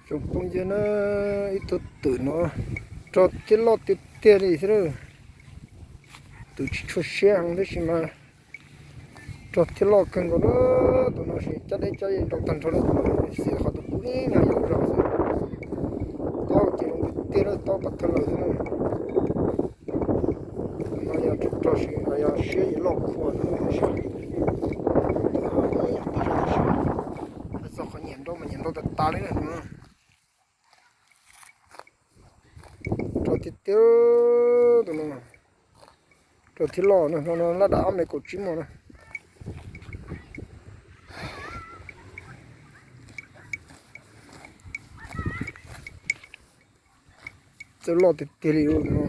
Tsoom phooj ywg na, ib tug twm no rog thiab loj tiag tiag li thiab. Twm tsis tshua siab heev tab sis mas rog thiab loj kawg nkaus na. Tus no ces caj deb caj nrau tag nrho na, tab sis qhov tus kub ib nyuag yau zog xwb. Tob ces zoo tiag tiag na, tob pas thawj lawm xwb na. Tus no yog rog siab, yog siab yim loj khuam xwb tab sis, txog qhov nyiam nrau mas nyiam nrau tas tas li na. Rog tiag tiag tus no, rog thiab loj na, no laj dam ob mev kaum tsib mos na. Txawj loj tiag tiag li no.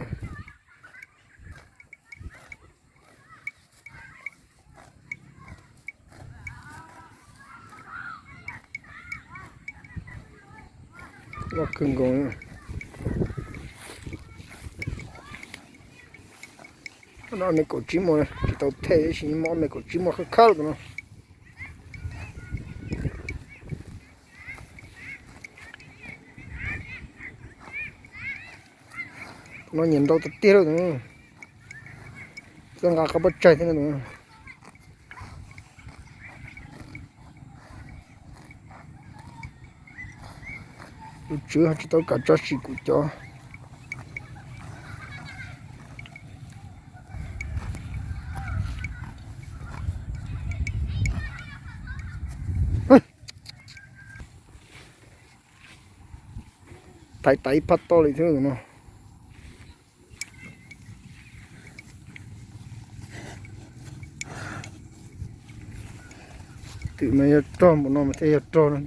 Loj kawg nkaus. Ob mev kaum tsib mos tsis tau them tab sis muaj ob mev kaum tsib mos khawb khawb tus no. Tus no nyiam nrau tiag tiag lawm tus no. Txawj nqa qhov pob tsaig thiab no tus no. Tus tswv tsis tau kam tso sim kuv cov. Thaiv tas ib phab toj li thiab no. Twm mas yog rog npaum no mas thiaj yog rog no.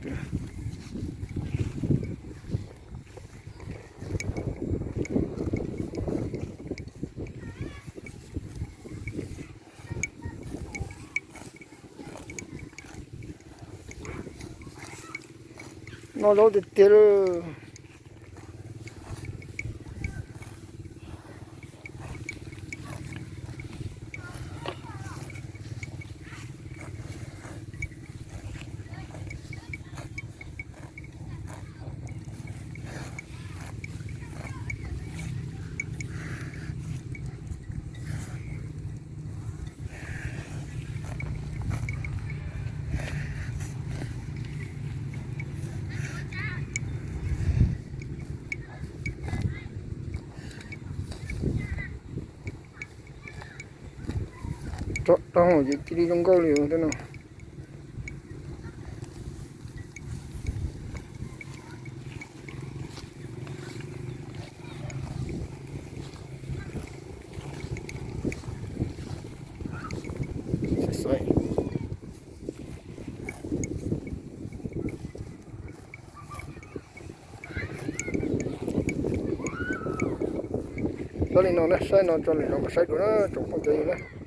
No zaub tiag tiag lawm. Rog ces cia li zoo nkauj li tej no. Tso li no na, saib no tso li no mas saib dua na tsoom phooj ywg na.